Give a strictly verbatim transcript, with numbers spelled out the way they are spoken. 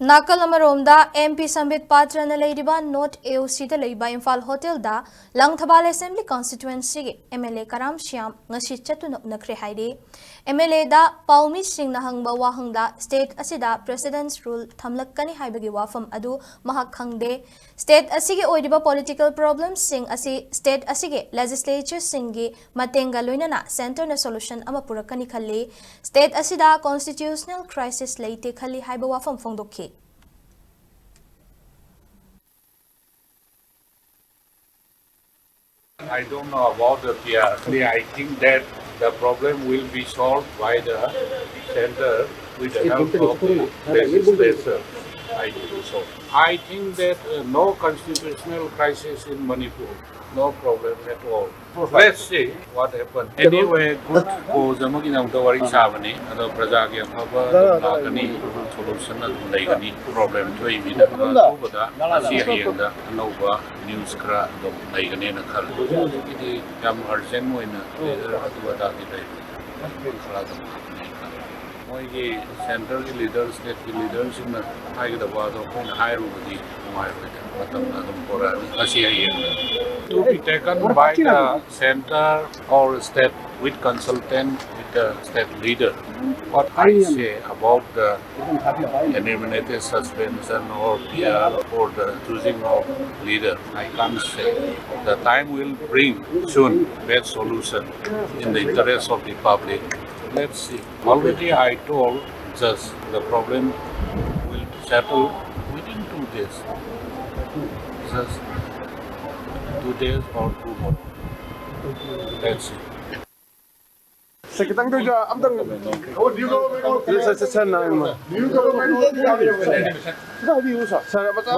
ꯅꯥꯀꯜ ꯑꯃꯔꯣꯝꯗ, M P ꯁꯝꯕꯤꯠ ꯄꯥꯇ꯭ꯔꯅ ꯂꯩꯔꯤꯕ ꯅꯣꯔꯠ ꯑꯦ ꯑꯣ ꯁꯤꯗ ꯂꯩꯕ ꯏꯝꯐꯥꯜ ꯍꯣꯇꯦꯜꯗ ꯂꯪꯊꯕꯥꯜ ꯑꯦꯁꯦꯝꯕ꯭ꯂꯤ ꯀꯟꯁꯇꯤꯇ꯭ꯋꯦꯟꯁꯤꯒꯤ M L A Karam Shyam ꯉꯁꯤ ꯆꯠꯇꯨꯅ ꯎꯅꯈ꯭ꯔꯦ ꯍꯥꯏꯔꯤ꯫ ꯑꯦꯝ ꯑꯦꯜ ꯑꯦꯗ ꯄꯥꯎꯃꯤꯁꯤꯡꯅ ꯍꯪꯕ ꯋꯥꯍꯪꯗ ꯁ꯭ꯇꯦꯠ ꯑꯁꯤꯗ ꯄ꯭ꯔꯦꯁꯤꯗꯦꯟꯠꯁ ꯔꯨꯜ ꯊꯝꯂꯛꯀꯅꯤ ꯍꯥꯏꯕꯒꯤ ꯋꯥꯐꯝ ꯑꯗꯨ ꯃꯍꯥꯛ ꯈꯪꯗꯦ꯫ ꯁ꯭ꯇꯦꯠ ꯑꯁꯤꯒꯤ ꯑꯣꯏꯔꯤꯕ ꯄꯣꯂꯤꯇꯤꯀꯦꯜ ꯄ꯭ꯔꯣꯕ꯭ꯂꯦꯝꯁꯤꯡ ꯑꯁꯤ ꯁ꯭ꯇꯦꯠ ꯑꯁꯤꯒꯤ ꯂꯦꯖꯤꯁꯂꯦꯆꯔꯁꯤꯡꯒꯤ ꯃꯇꯦꯡꯒ ꯂꯣꯏꯅꯅ ꯁꯦꯟꯇꯔꯅ ꯁꯣꯂꯨꯁꯟ ꯑꯃ ꯄꯨꯔꯛꯀꯅꯤ ꯈꯜꯂꯤ꯫ ꯁ꯭ꯇꯦꯠ ꯑꯁꯤꯗ ꯀꯣꯟꯁꯇꯤꯇ꯭ꯌꯨꯁꯅꯦꯜ ꯀ꯭ꯔꯥꯏꯁꯤꯁ ꯂꯩꯇꯦ ꯈꯜꯂꯤ ꯍꯥꯏꯕ ꯋꯥꯐꯝ ꯐꯣꯡꯗꯣꯛꯈꯤ꯫ I don't know about the P R. Actually, I think that the problem will be solved by the center with the help of the legislature. I think so. I think that uh, no constitutional crisis in Manipur, no problem at all. Let's see what happens. Anyway, good cause ꯑꯃꯒꯤꯗꯃꯛꯇ ꯋꯥꯔꯤ ꯁꯥꯕꯅꯤ꯫ ꯑꯗꯣ ꯄ꯭ꯔꯖꯥꯒꯤ ꯑꯐꯕ ꯑꯗꯨꯝ ꯂꯥꯛꯀꯅꯤ, solution ꯑꯗꯨꯝ ꯂꯩꯒꯅꯤ꯫ Problem ꯊꯣꯛꯏ ꯃꯤꯅ ꯑꯊꯨꯕꯗ ꯉꯁꯤ ꯍꯌꯦꯡꯗ ꯑꯅꯧꯕ ꯅ꯭ꯌꯨꯁ ꯈꯔ ꯑꯗꯨꯝ ꯂꯩꯒꯅꯦꯅ ꯈꯜꯂꯤ꯫ ꯍꯧꯖꯤꯛ ꯍꯧꯖꯤꯛꯀꯤꯗꯤ ꯌꯥꯝ ꯑꯔꯖꯦꯟ ꯑꯣꯏꯅ ꯂꯤꯗꯔ ꯑꯗꯨ ꯑꯗꯥꯗꯤ ꯂꯩꯇꯦ꯫ ꯈꯔ ꯑꯗꯨꯝ ꯂꯥꯛꯀꯅꯤ ꯈꯜꯂꯤ꯫ ꯃꯣꯏꯒꯤ ꯁꯦꯟꯇꯔꯒꯤ ꯂꯤꯗꯔ, ꯁ꯭ꯇꯦꯠꯀꯤ ꯂꯤꯗꯔꯁꯤꯡꯅ ꯍꯥꯏꯒꯗꯕ ꯋꯥꯗꯣ ꯑꯩꯈꯣꯏꯅ ꯍꯥꯏꯔꯨꯕꯗꯤ ꯅꯨꯡꯉꯥꯏꯔꯣꯏꯗ꯫ ꯃꯇꯝꯅ ꯑꯗꯨꯝ ꯄꯣꯔꯛꯑꯅꯤ꯫ ꯉꯁꯤ ꯍꯌꯦꯡ to be taken by the center or state with consultant with the state leader. What I say about the eliminated suspension or P R or the choosing of leader, I can't say. The time will bring soon best solution in the interest of the public. Let's see. Already I told just the problem will settle within two days. Just two days or two more. Let's see. ꯁꯦ, ꯈꯤꯇꯪ ꯊꯣꯏꯖ ꯑꯝꯇꯪ ꯁꯦ, ꯁꯦ, ꯁꯦ, ꯅꯥꯏꯃ꯫ ꯁꯥꯔ, ꯃꯆꯥ꯫